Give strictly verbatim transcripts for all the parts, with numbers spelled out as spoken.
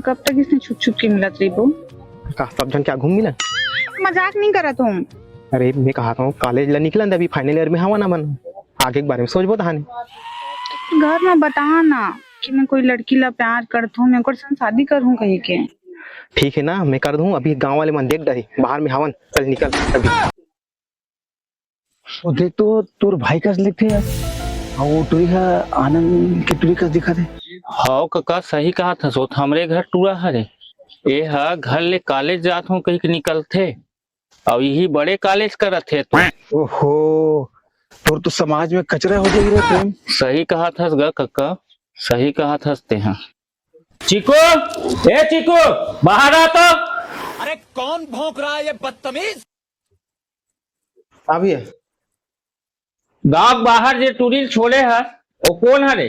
कब तक इसने छुप छुप के मिलत रहिबो? का सब झन के आघू म मिलन? मजाक नहीं करत हूँ। अरे, मैं कहा था, कॉलेज ला निकलन दे, अभी फाइनल ईयर में हवा ना बन, आगे के बारे में सोचबो तहाने। घर में बता ना कि मैं कोई लड़की ला प्यार करत हूँ, मैं ओकर संग शादी करहूँ कही के। ठीक है ना, मैं कर दूँ, अभी गाँव वाले मन देख डरी, बाहर में हवन, चल निकल अभी। ओ देख तो, तोर भाई कस लगथे यार। अउ वो टुरी ह आनंद के टुरी कस दिखत हे। हव कका, सही कहा थस, वो हमरे घर टुरा हरे। ए ह घर ले कॉलेज जात हूँ कहिके निकलथे, अउ इही बड़े कॉलेज करत हे तो। ओहो, तोर तो समाज में कचरा हो जाही रे प्रेम। सही कहा थस ग कका, सही कहा थस तेहा। चिकू, ए चिकू, बाहर आ तो। अरे कौन भौंक रहा है ये बदतमीज? का भैया? गांव के बाहर जे टुरी ल छोड़े हस, वो कोन हरे?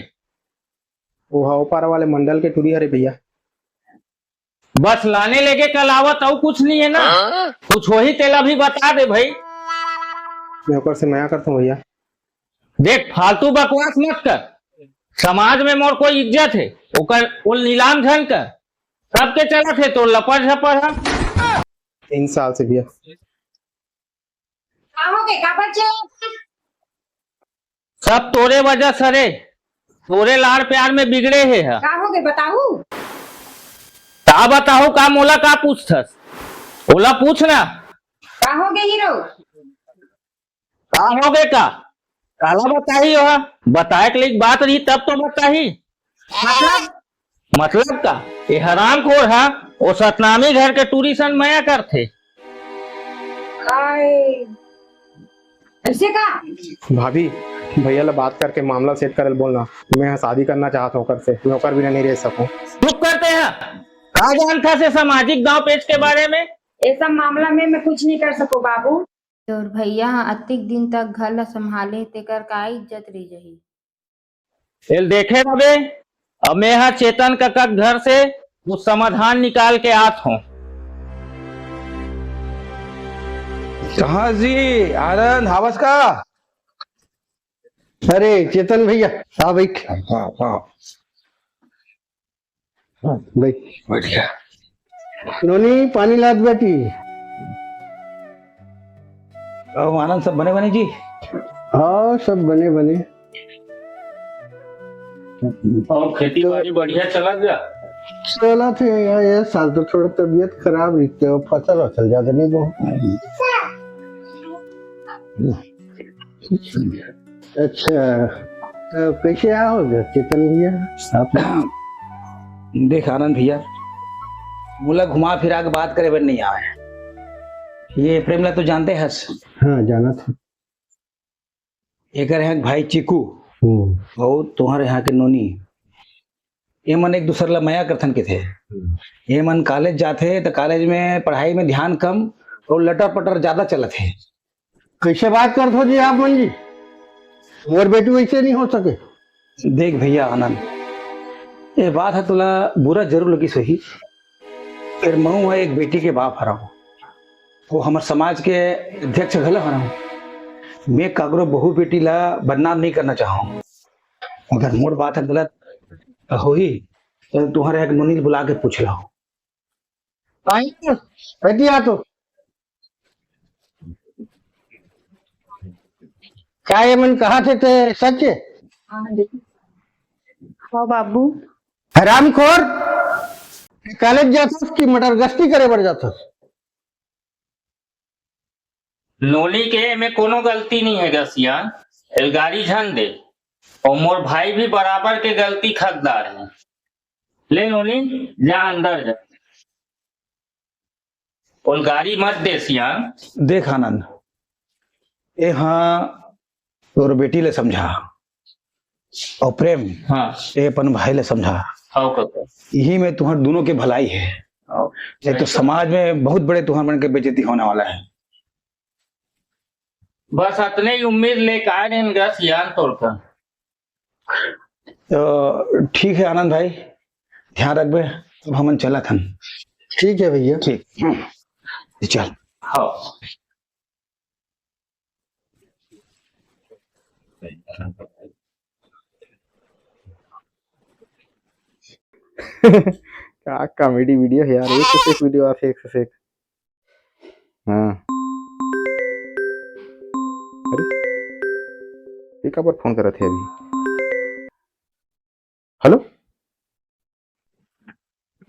वो हा ओपार वाले मंडल के टुरी हरे भैया। बस लाने लेगे के अलावा तो कुछ नहीं है ना? कुछ होही तेला भी बता दे भाई। मैं ओकर से मया करता हूँ भैया। देख, फालतू बकवास मत कर। समाज में मोर कोई इज्जत है, ओकर ओल नीलाम झन कर। सबके चलत है तो लपर झपर है। तीन साल से भैया। का होगे? काबर चिल्लात हस? सब तोरे वजह से रे, तोरे लाड़ प्यार में बिगड़े हे ह। का होगे बताहू? का बताहू का, मोला का पूछथस? ओला पूछ ना। का होगे हीरो? का होगे का? काला बताही ओहा? बताए के लायक बात रही तब तो बताही। मतलब? मतलब का? ये हरामखोर हा, वो सतनामी घर के टूरी सन मया करथे। हाय, ऐसे का? भाभी, भैया ला बात करके मामला सेट करे ल बोलना। मैं हा शादी करना चाहत हूँ ओकर से, मैं ओकर बिना नहीं रह सकूँ। चुप करते हैं। का जानता से सामाजिक दाव पेच के बारे में? ये सब मामला में मैं कुछ नहीं कर सकूँ बाबू। तोर भैया ह अतेक दिन तक घर ल संभाले, तेकर का इज्जत रह जही? एल देखे रबे, अब मैं ह चेतन कका के घर से कुछ समाधान निकाल के आत हूँ। कहाँ जी आनंद हावस का? अरे चेतन भैया, आ बैठ। हाँ, हाँ। बैठ। बैठ गया। नोनी, पानी लात बेटी। अउ आनंद, सब बने बने जी? हाँ, सब बने बने। अउ खेती बाड़ी बढ़िया चलत हे? चलत हे यार, ये साल तो थोड़ा तबीयत खराब रहिथे, अउ फसल वसल ज्यादा नहीं बहुत। अच्छा, तो कैसे आओगे चेतन भैया आप? देख आनंद भैया, मोला घुमा फिरा के बात करे बर नहीं आवे। ये प्रेम ला तो जानते हस? हाँ, जाना था। एकर यहाँ भाई चिकू, हम्म। अउ तुम्हारे यहाँ के नोनी, ये मन एक दूसर ला मया करथन के थे। हम्म। ये मन कॉलेज जाथे तो कॉलेज में पढ़ाई में ध्यान कम और लटर पटर ज्यादा चलत है। कैसे बात करत हो जी आप मन जी? मोर बेटी वैसे नहीं हो सके। देख भैया आनंद, ये बात है तोला बुरा जरूर लगिस होही, फिर महू है एक बेटी के बाप हरव, वो हमर समाज के अध्यक्ष घलो हरव। मैं काकरो बहू बेटी ला बदनाम नहीं करना चाहूँ, अगर मोर बात है गलत होही तो तुम्हारे एक नोनी बुला के पूछ लो। आई तो, बेटी आ तो। का ये मन कहा थे ते सच है? हाँ बाबू। हरामखोर, कॉलेज जाथस कि मटर गश्ती करे बर जाथस? नोनी के एमे कोनो गलती नहीं है गा सियान, एल गारी झन दे, और मोर भाई भी बराबर के गलती के हकदार है। ले नोनी, जा अंदर जा। ओल गारी मत दे सियान। देख आनंद, ए हाँ तोर बेटी ले समझा, और प्रेम, हाँ। ए अपन भाई ले समझा। हाँ काका। यही में तुम्हार दोनों के भलाई है। हाँ। नहीं तो समाज में बहुत बड़े तुम्हार मन के बेइज्जती होने वाला है। बस अतने ही उम्मीद लेके आए रहेन गा सियान तोर का। तो ठीक है आनंद भाई, ध्यान रखबे, अब हमन चलत हन। ठीक है भैया। ठीक, हम्म, चल। हाँ। का comedy video हे यार, एक से एक video आथे, एक से एक। हाँ। अरे, ये काबर फोन करत हे अभी? हेलो?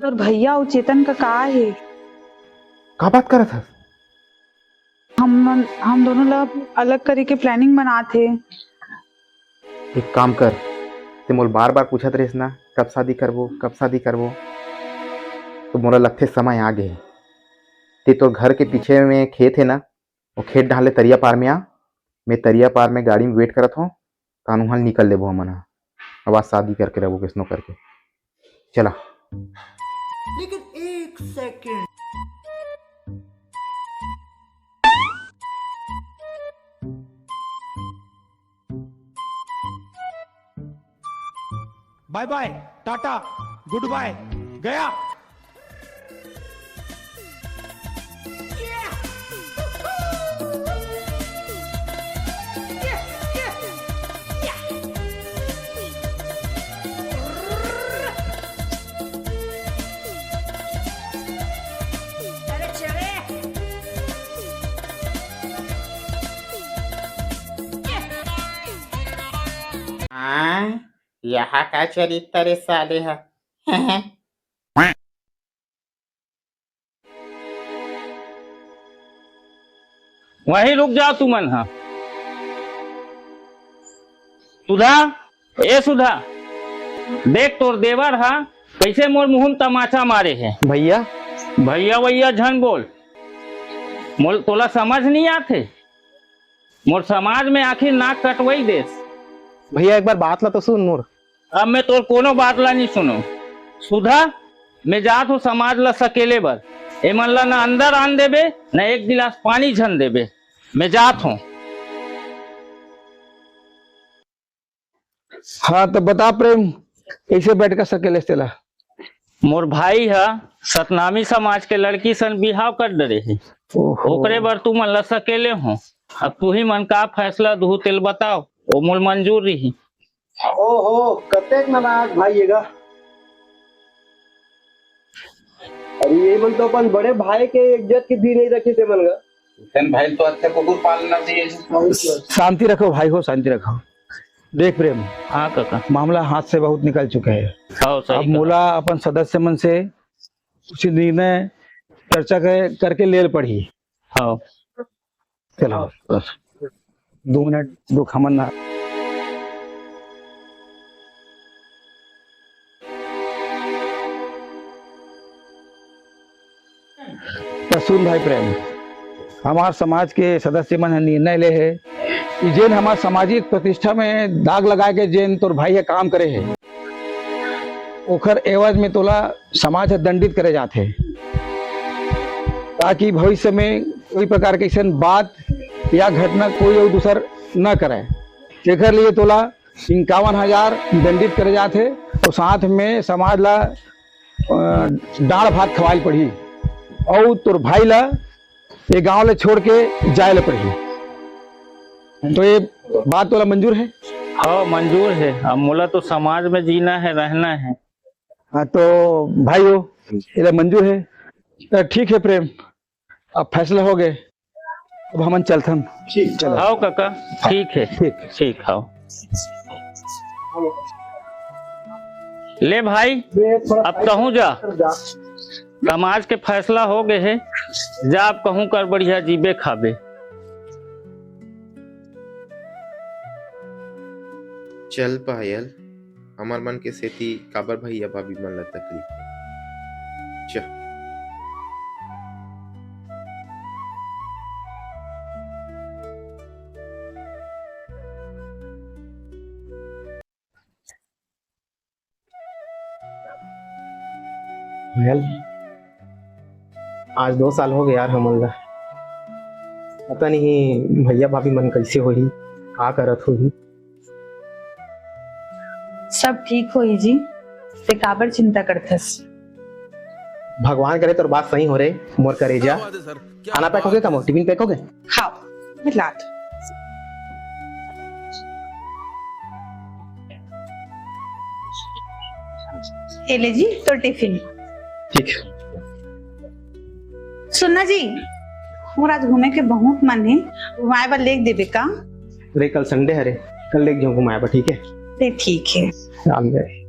तोर भैया अउ चेतन का का हे? का बात करत हस? हम, हम दोनों ला अलग करे के planning बनात हे। एक काम कर, ते मोल बार-बार पूछत रहिस ना, "कब शादी करबो, कब शादी करबो?" तो मोला लगथे समय आ गे हे। ते तोर घर के पीछे में खेत हे ना, वो खेत डाहर ले तरिया पार में आ, मैं तरिया पार में गाड़ी में wait करत हों, ताहन उहाँ ले निकल लेबो हमन ह। अब आज शादी करके रहबो कइसनो करके। चला। लेकिन एक second. Bye bye, Tata, good bye, गया। हाँ, यहाँ का चरित्र साले ह। वहीं रुक जाव तुमन ह। सुधा, ए सुधा, देख तोर देवर ह कइसे मोर मुंह म तमाचा मारे हे। भैया। भैया वैया झन बोल, मोल तोला समझ नइ आथे। मोर समाज में आखिर नाक कटवई देस। भैया, एक बार बात ला तो सुन मोर। अब मैं तोर कोनो बात ला नइ सुनों। सुधा, मैं जात हों समाज ला सकेले बर। एमन ला न अंदर आन देबे, न एक गिलास पानी झन देबे। मैं जात हों। हाँ, त बता प्रेम, कइसे बैठ के सकेलेस तेला? मोर भाई ह सतनामी समाज के लड़की सन बिहाव कर डरे हे। ओहो। ओकरे बर तुमन ला सकेले हों। अब तुही मन का फैसला दुहू तेल बताव, ओ मोल मंजूर रही। ओहो, कतेक नालायक भाई हे गा। अरे, ये मन तो अपन बड़े भाई के इज्जत के भी नहीं रखिस हे मन गा। भाई तो अच्छा कुकुर पालना चाहिए। शांति रखो भाई हो, शांति रखो। देख प्रेम, हाँ काका। मामला हाथ से बहुत निकल चुके हे। हाँ, सही अब कहा। मोला अपन सदस्य मन से कुछ निर्णय चर्चा कर, करके लेल पड़ही। हाँ। चलो, बस। दो मिनट, दो खमन ना। त सुन भाई प्रेम, हमार समाज के सदस्य मन ह निर्णय ले हे कि जेन हमार सामाजिक प्रतिष्ठा में दाग लगाए के जेन तोर भाई ह काम करे हे, ओखर एवज में तोला समाज ह दंडित करे जात हे, ताकि भविष्य में कोई प्रकार के अइसन बात या घटना कोई अउ दूसर न करे। एखर लिए तोला इक्यावन हजार दंडित करे जात हे, अउ साथ में समाज ला, अ, डांड़ भात खवाए ल पड़ही, अउ तोर भाई ला ये गांव ले छोड़ के जाए ल पड़ही। तो ये बात तोला मंजूर हे? हाँ, मंजूर हे। अब मोला तो समाज में जीना हे, रहना हे। हाँ, तो भाई हो, एला मंजूर हे। त ठीक हे प्रेम, अब फैसला हो गे, अब हमन चलथन। ठीक। चलो। हाँ काका, ठीक हे। ठीक। ठीक, हाँ। ले भाई, अब तहूँ जा, समाज के फैसला हो गे हे, जा अब कहूँ कर बढ़िया जीबे खाबे। चल पायल, हमर मन के सेती काबर भैया भाभी मन ला तकलीफ दे? चल। पायल, आज दो साल हो गे यार हमन ला। पता नहीं भैया भाभी मन कइसे होही, का करत होही। सब ठीक होही जी, ते काबर चिंता करथस? भगवान करे तोर बात सही हो रे मोर करेजा। क्या बात है सर, क्या खाना पैक हो गे का मोर? टिफिन पैक हो गे? हाँ, मैं लात। ये ले जी तोर टिफिन। ठीक है। सुनना जी, मोर आज घूमे के बहुत मन हे, घुमाए बर लेग देबे का? अरे, कल संडे हरे, कल लेग जाऊं घुमाए बर, ठीक है? ते ठीक है। शाम में।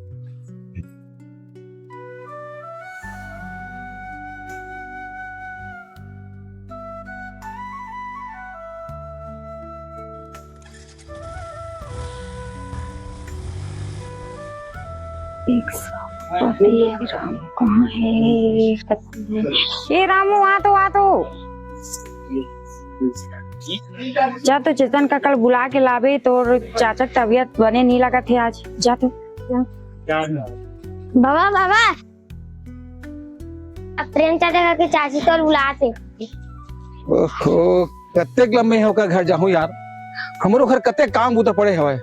एक सौ पति राम कहाँ है? ए रामू, आ तो, आ तो। जा तो चेतन काका ल बुला के लाबे, तोर चाचा के तबीयत बने नी लगत हे आज। जा तो। बाबा, बाबा, अब प्रेम चाचा के चाची तो बुलात हे। ओहो, कतेक लम्बे हे ओकर घर जाहूं यार, हमरो घर कतेक काम बूता पड़े हवय।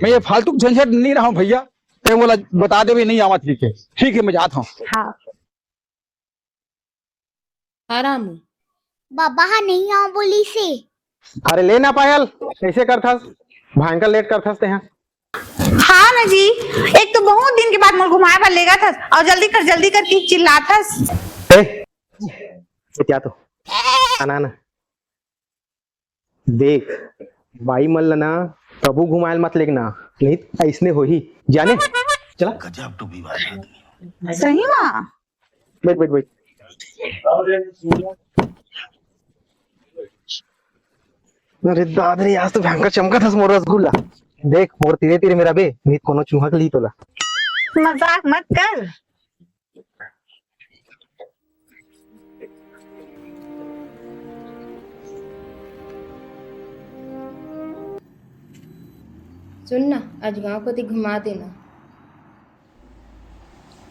मैं ये फालतू झंझट नहीं रहा हूँ भैया, ते मोला बता देबे नहीं आवत, ठीक है, ठीक है, मैं जात हूँ। हाँ। हाँ रामू। बाबा हा नहीं आओ बोली से। अरे ले ना पायल, कैसे करथस, भयंकर लेट करथस ते हा। हाँ ना जी, एक तो बहुत दिन के बाद मोर घुमाए बर लेगत हस, और जल्दी कर, जल्दी कर की चिल्लात हस। ए, क्या तो? आना ना। देख, बाई मन ल ना कभू घुमायल मत लेगना, नहीं त अइसने होही, जाने? चला। गजब टू बी बात आदमी। सही मा? बैठ, बैठ, बैठ। अरे दादा रे, आज तो भयंकर चमकत हस मोर रसगुल्ला। देख, मोर तीरे तीरे में रबे, नहीं त कोनो चूहा के ली तोला। मजाक मत कर। सुन ना, आज गांव कोती घुमा देना।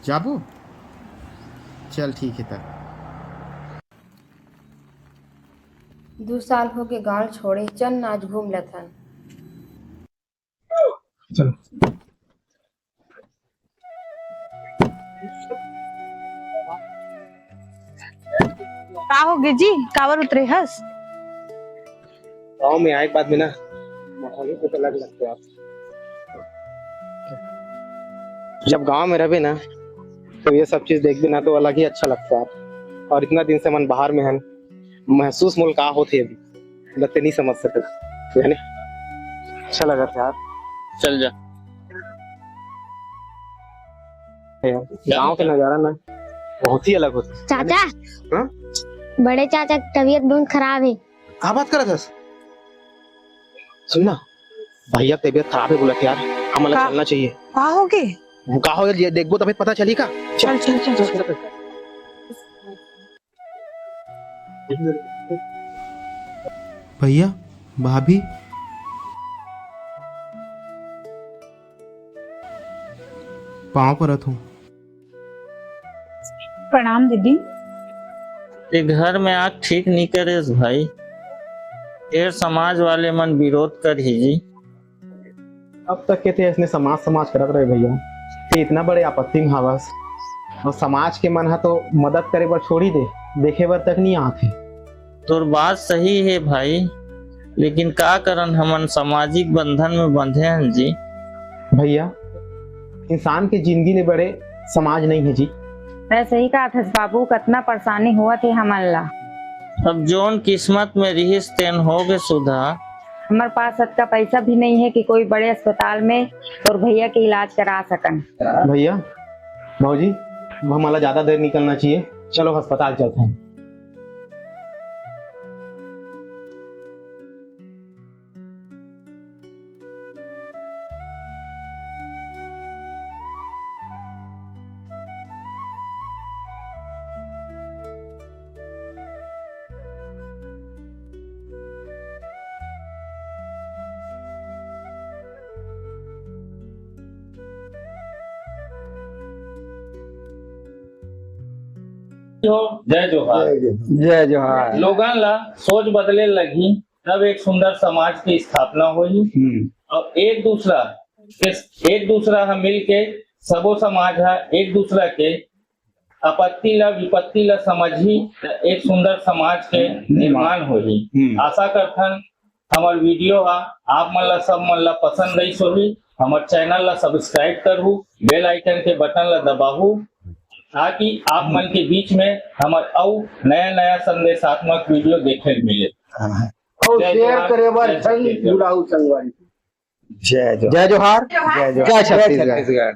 जाबो? चल ठीक है तब। दू साल होगे गांव छोड़े, चल ना आज घूम लेथन। चलो। का होगे जी, काबर उतरे हस? गांव में आए के बाद में ना माहौल ही कुछ अलग लगता है। जब गांव में रहबे ना तो ये सब चीज देखबे ना तो अलग ही अच्छा लगता है। और इतना दिन से मन बाहर में हन, महसूस मोल का होथे अभी, मतलब ते नहीं समझ सकत, यानी अच्छा लगत हे यार। चल जा। यार, गांव के नजारा ना बहुत ही अलग होथे। चाचा, हाँ? बड़े चाचा के तबीयत बहुत खराब है। का बात करत हस? सुन ना, भैया के तबीयत खराब है बोलत यार, हमन ला का? चलना चाहिए। का होगे? वो का होगे, ये देखबो तभी पता चली का। चल, चल, चल, चल। भैया, भाभी, पाँव परत हूँ। प्रणाम दीदी। ये घर में आग ठीक नहीं करेस भाई, फिर समाज वाले मन विरोध करही जी। अब तक के ते इसने समाज समाज करत रहे भैया, ते इतना बड़े आपत्ति में हवस और समाज के मन ह तो मदद करे बर छोड़ ही दे, देखे बर तक नहीं आत हे। तोर बात सही हे भाई, लेकिन का करन, हमन सामाजिक बंधन में बंधे हन जी। भैया, इंसान के जिंदगी ले बड़े समाज नहीं है जी। मैं सही कहत हस बाबू, कतना परेशानी होवत हे हमन ला। अब जोन किस्मत में रिहिस तेन होगे सुधा। हमर पास अतका पैसा भी नहीं है कि कोई बड़े अस्पताल में तोर भैया के इलाज करा सकन। भैया, भौजी, अब हमन ला ज्यादा देर निकलना चाहिए, चलो अस्पताल चलते हैं। जय जोहार। जय जोहार। लोगन ला सोच बदले लगही, तब एक सुंदर समाज की स्थापना होही। हम्म। और एक दूसरा के, एक दूसरा ह मिल के सबो समाज ह एक दूसरा के आपत्ति ला, विपत्ति ला समझही, त एक सुंदर समाज के निर्माण होही। हम्म। आशा करथन हमर video हा आप मन ला, सब मन ला पसंद आइस होही। हमर channel ला subscribe करहू, bell icon के button ला दबाहू। ताकि आप मन के बीच में हमर अउ नया नया संदेशात्मक वीडियो देखे ल मिले। हाँ। और जय शेयर जोहार, करे बर जय झन छत्तीसगढ़। भुलाहू संगवारी। जय जोहार। जय जोहार। जय जोहार। जय छत्तीसगढ़।